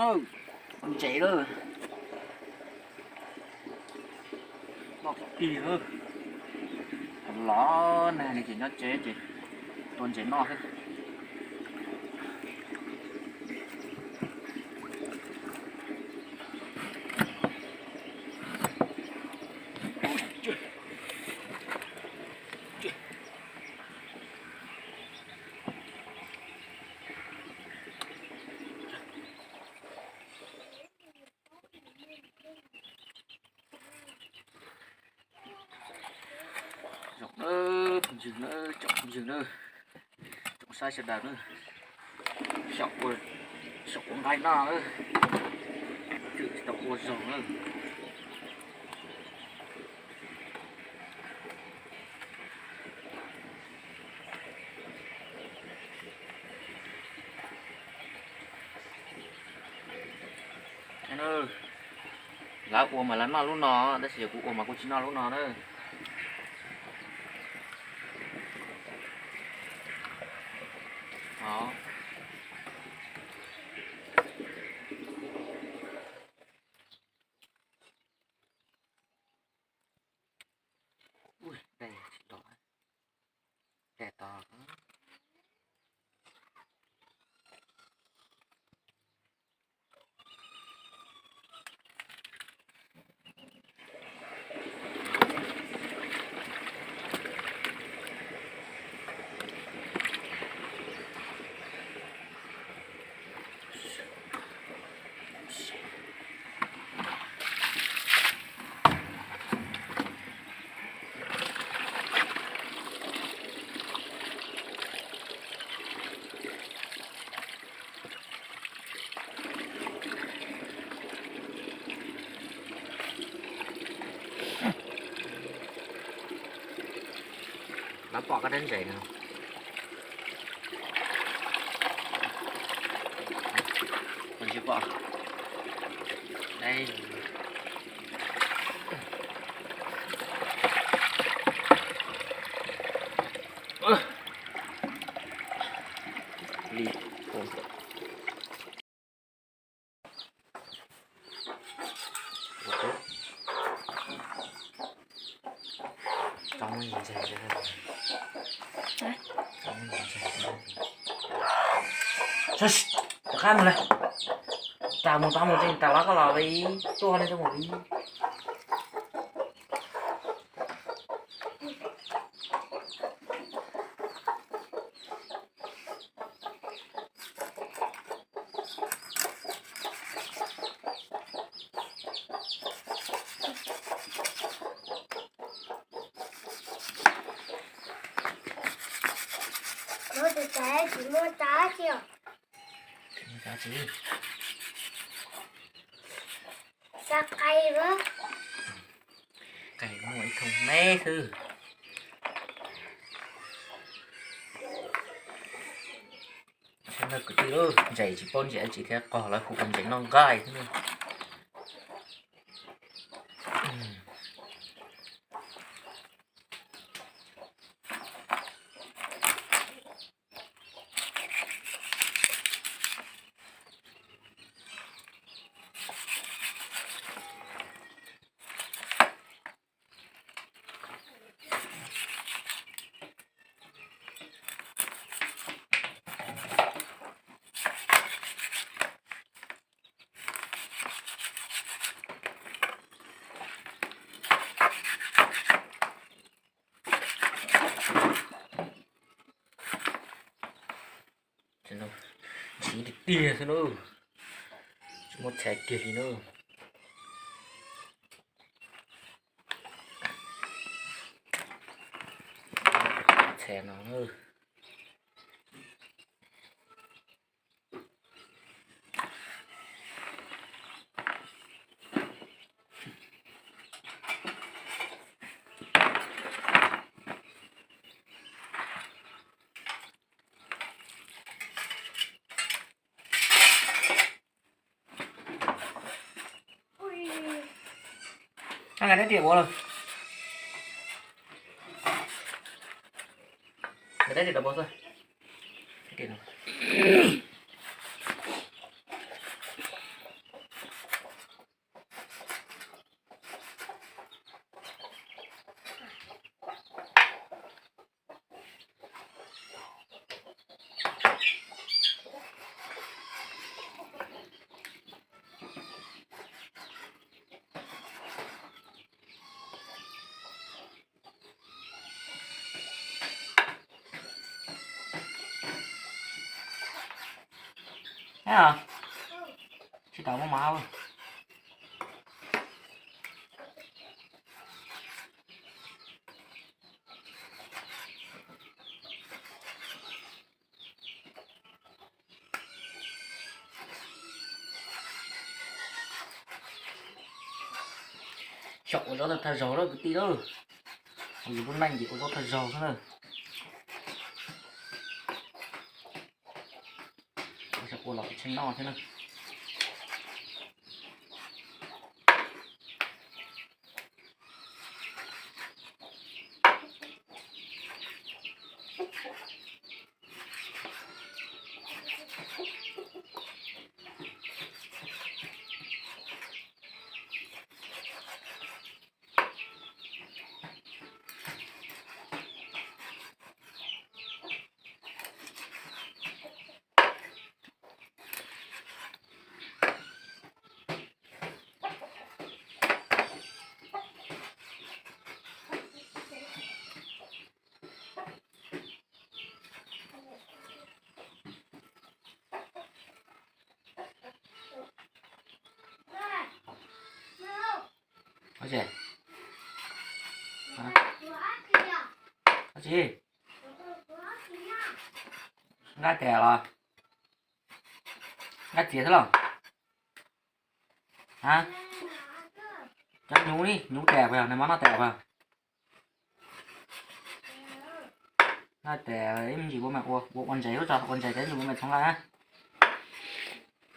Ntses lawm, noj tig lawm. Los nag li ces nyob tsev ces tua ntses noj xwb. Zoo na, phooj ywg na, tsoom phooj ywg na, tsoom saib sawv daws na, xyaum ua, xyaum ua nqaij noj na, tsis tau ua zog na. Lawv ua mas lawv noj lub no, tab sis yog kuv ua mas kuv tsis noj lub no na. Ui, dej tsis los, dej to. Lawv pom koj dab ntses no. Tsis pom. Li. Rov qab mus lawm. Tas mus tas mus ces tas los koj los li, tuaj li tuaj mus li. Tus tais tsis muaj tsav tsi os. Tsav qais, qais muaj ib thooj me xwb. Sawv daws kwv tij, ntses tsis paub ntses dab tsi thiab, qog lawv hu ua ntses noj nqaij xwb na. Ntshiv tiag tiag xwb na, tsis muaj txhais kiag li na. Txhais no na. Nkawd dab tsi ua lawm? Nkawd dab tsi los pov xwb. Dab tsi no? Ab, tsis tau muaj mov. Xyaum ua zaub tag zaug lawm kwv tij lawm. Yus lub neej ces ua zaub tag zaug xwb na. Xyaum ua los tshee noj thiab na. Ua tsi? Ua tsi? Nqaij tes los? Nqaij txias xwb los? A, cov hnyuv ni, hnyuv tes puas yog, nais mov noj tes puas yog? Nqaij tes ib me ntsis kuv mam ua, ua ua ntses xwb tso, ua ntses ces ib me ntsis kuv mam txhoov nqaij na.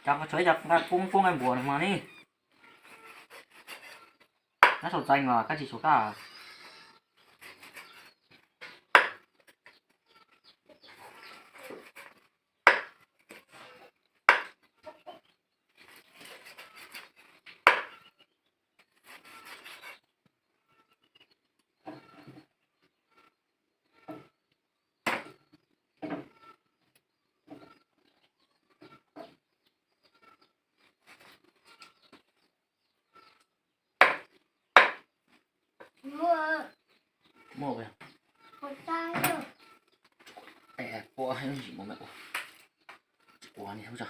Cov tshuav ib co nqaij kub kub nqaij npuas no mas ni. Nyob saum txee los kab tsis xyuas kab. Muaj, pua, ua, ua ni tso.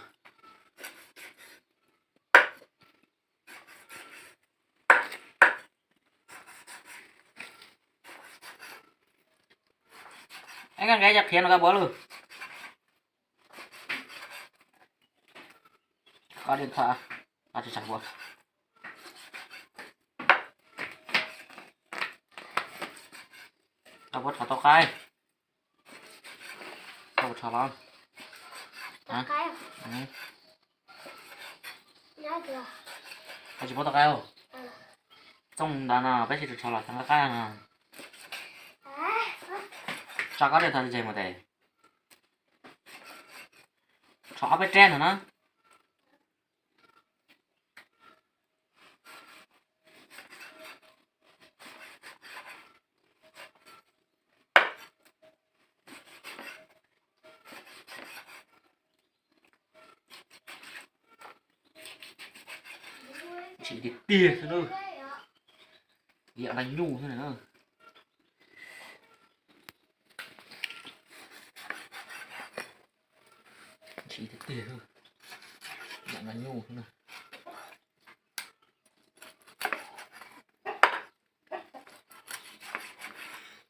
Eb, koj nqe cov qhiav no koj puav lug. Koj điện thoại, koj tsis tsam puav. Koj puav rho tau qaib. Koj puav rho los? Koj tsis paub tau qaib. Txooj ntawd no peb tsis rho los txhoov qaib no. Tso koj điện thoại tseg mus tes. Rho ob peb reb ntawd na. Ntshis tiag tiag xwb na. Yam nqaij nyuj xwb na. Ntshis tiag tiag, yam nqaij nyuj xwb na.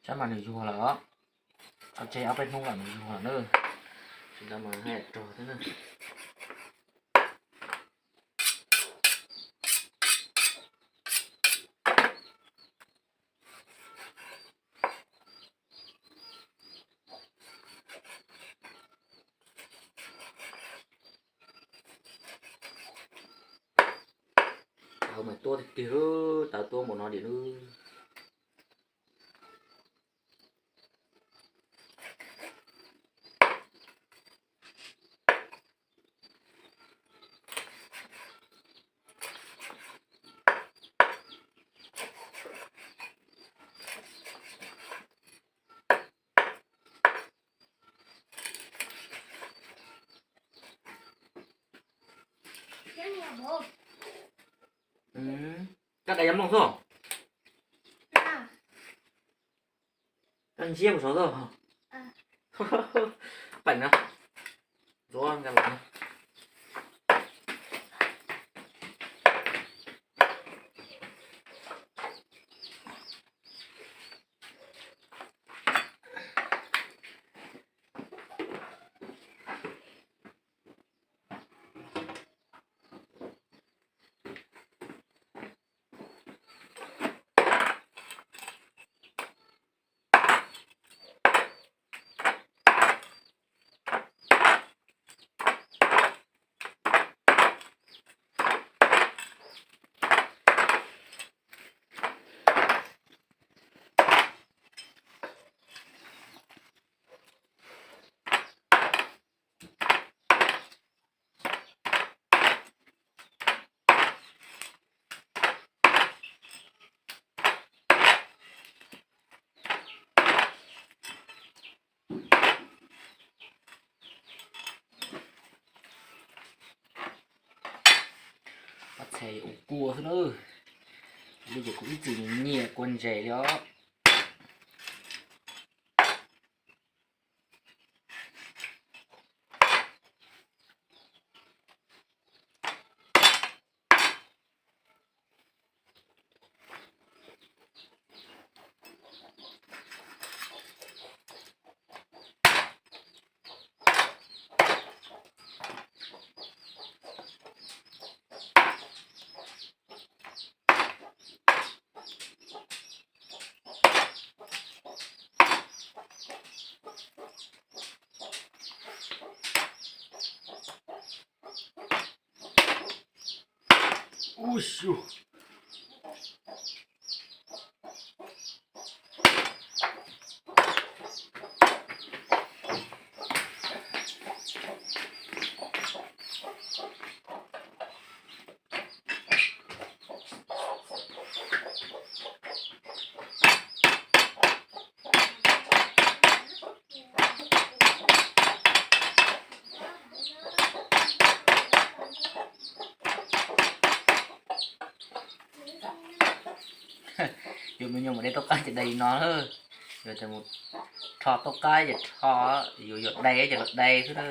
Tsam mas nws yuag lawm os. Tso tseg ob peb hnub lawm nws yuag lawm na. Tsis ntawd mas rog thiab na. Taws mas tuab tiag tiag, taws tuab npaum no dim lub. Koj dais yam mloog xwb. Koj ntsiab kuv saud xwb. Peem na. Ntxuav nkag los. Pob txha ua kua xwb na. Li ces kuv ib txwm nyiam kua ntses li os. Ub xyu. Yus me nyuam mus de tauj qaib ces de li no na. Yus mus rho tauj qaib ces rho, yus yuav de ces los de xwb na.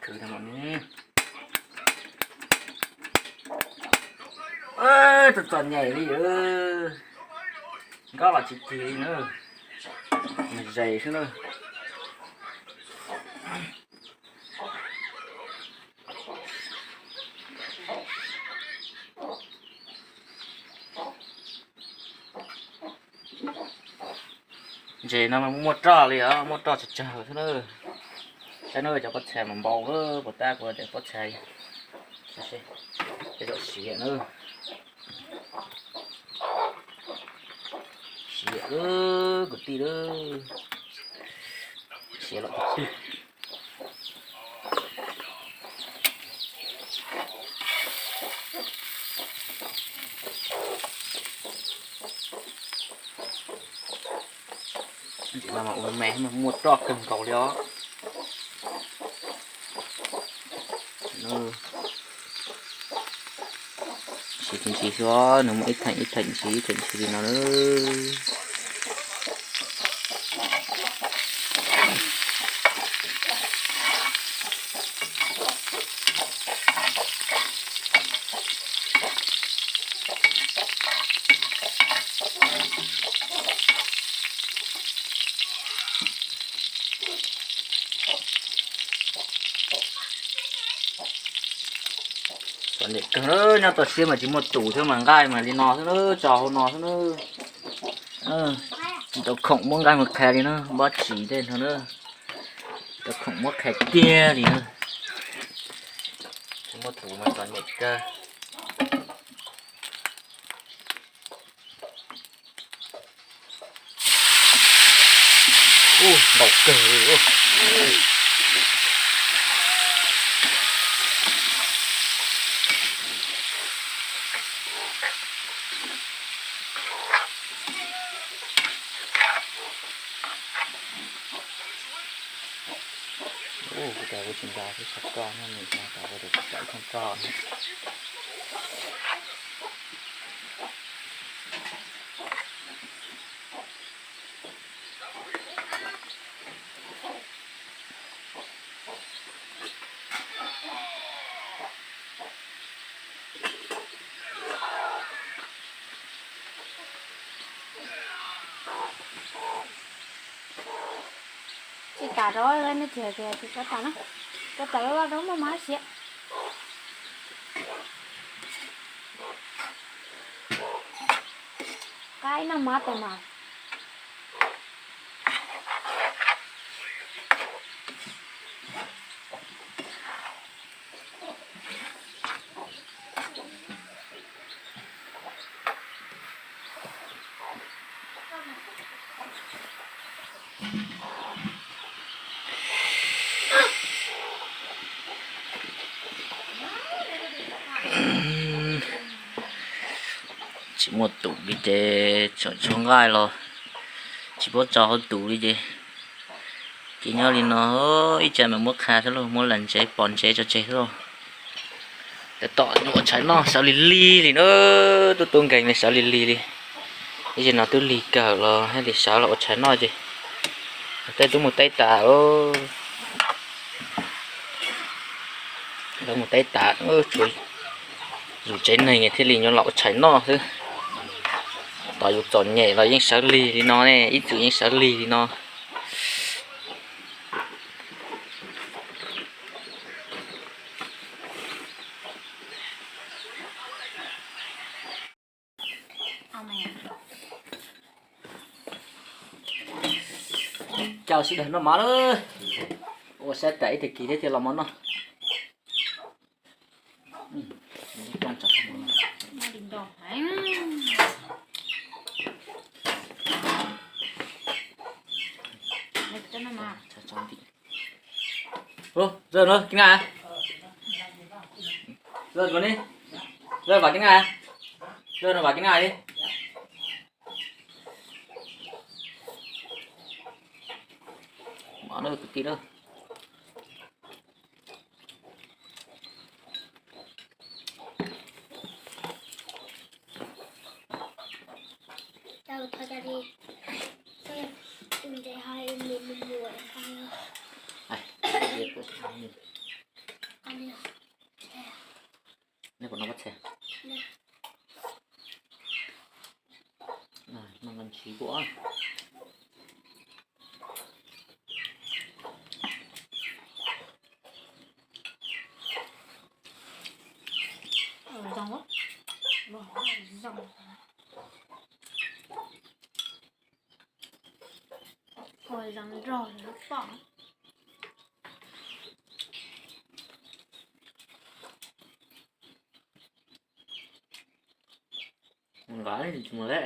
Khwv tau mas ne. Txom txom nyem li, nkob los tsis kis li na, zes xwb na. Ntses no mas muaj roj li os, muaj roj tsawg tsawg xwb na. Saib na, cov pob txha mas npau na, puas tab kuv cov pob txha. Tej zaum siav na. Siav lawm kwv tij, siav lawm kwv tij. Ntses no mas ua me mas muaj roj kawg nkaus li os. Siav ntsis xwb, nws muaj ib theem ib theem ntsis ib theem ntsis li no na. Txom nyem kawg, nyob toj siab mas tsis muaj tus thiab mas nqaij mas li no xwb na, tso hauv no xwb na. Tsis tau khoom muab nqaij mus qhia li na, npab tsis tej no na. Tsis tau khoom muab qhia tiag li na. Tsis muaj tus mas txom nyem kawg. Ntau kawg li. Ua cas kuv tsis nco xwb, tsis koj nyob mus no tas ua tus txawm thooj roj. tas rau nej tsis hais tias tsis txhob tas na, txhob tas loj loj rau muaj mas siav. Qaib noj mov tas mas. Tsis muaj tus li ces tseem tshuav nqaij los tsis paub tso hauv tus li ces, ces nyob li no ib tsam mam muab qha xwb lauj, muab lam ntsev pom ntsev tso tseg xwb lauj. Tab tom ua tshais noj sawv lig lig li na, tub tub nkees li sawv lig lig li. Ib zaug no twb lig kawg los thiaj li sawv los ua tshais noj ces tej tub mus teb tas, lawv mus teb tas, tshuav yus tsev neeg thiaj li nyob los ua tshais noj xwb. Tos yus txom nyem los yeej sawv lig li no ne, ib txwm yeej sawv lig li no. Coj sawv daws noj mov lawm, ua sab tas ib tag kis thiab thiaj los mov noj. Zaj no kib naj, zaj no, zaj vam kib naj, zaj no vam kib naj li. Mov na kwv tij na. Nej puas noj pob txha? Noj nqaij ntshis kuj. Zoo, zoo, ua zoo nrog lub pom. Nqa tsis mus leb.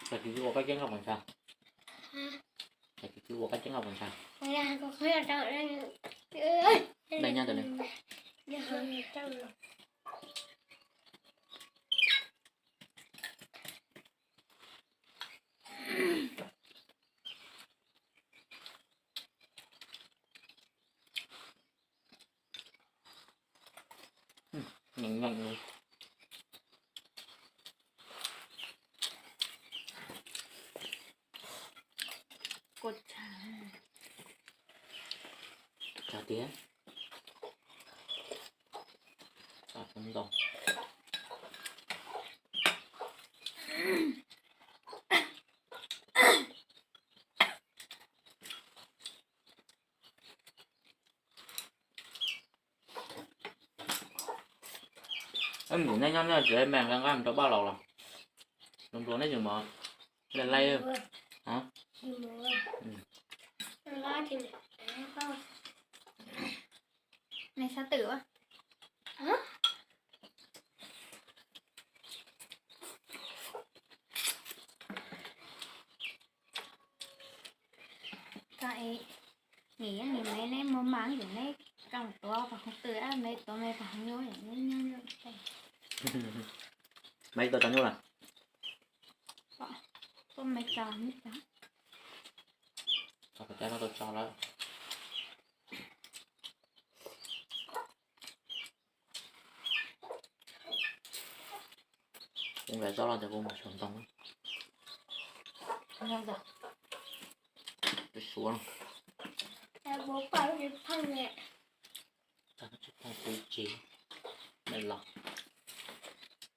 Cas tsis ua kab ceeb noj pos ntshai? Cas tsis ua kab ceeb noj pos ntshai? Dej nyab ntawd ne. Nyeem nyeem li. Tsawg tiag. Tsawg ntau. Ib ntsis nej nyob nej tsis me nqa nqaij mus rau Paj Laus los? Nplua nplua neb tsis mov, laj laj. Nej sab twm ua. Koj es, nim nim me neb muag mas yus neb koj tuav pas khoov twg, me tuav me pas khoov nyuj, neb nyob nyob. Me tuav cov nyuj lawm. Tuaj me tso, tso cov no tuaj tso lawm. Kuv nqa zaub los ntawd kuv mus xyuas ntoo. Twb suav no. Twb tsis los.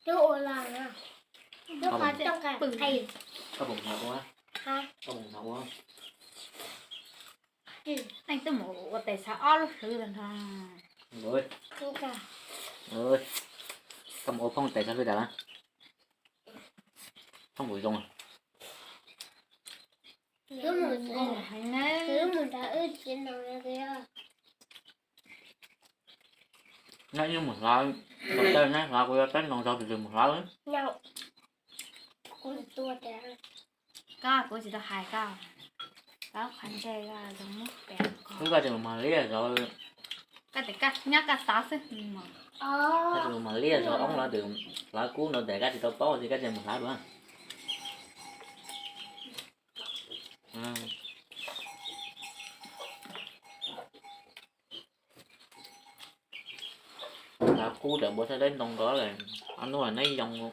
Twb ua los na. Twb qhov coj ka qis. Koj puas hnov ua? Koj puas hnov ua? Neej twb mus ua tes xav ob lub hlwv tag nrho. Koj mus ua phooj tes xav hlwv tas lawm. Phooj kuv zoo. Twb mus nrad wb tsis noo. Nyob ib mus hlav, nyob hlav kuv yuav peb noo zog tus twg mus hlav. Koj kuv tsis tau hais koj, koj qhov ntse zoo muab pem. Koj tsis mus mag liaj zov, koj tias koj nyob koj tod xwb. Koj tsis mus mag liaj zov oob los tus hlav kub no tes koj tsis tau paub ces koj tsis mus hlav dua. Hlav kub rawm npua thaj deb ntoo nkaus lawm, ob hnub neb yoo.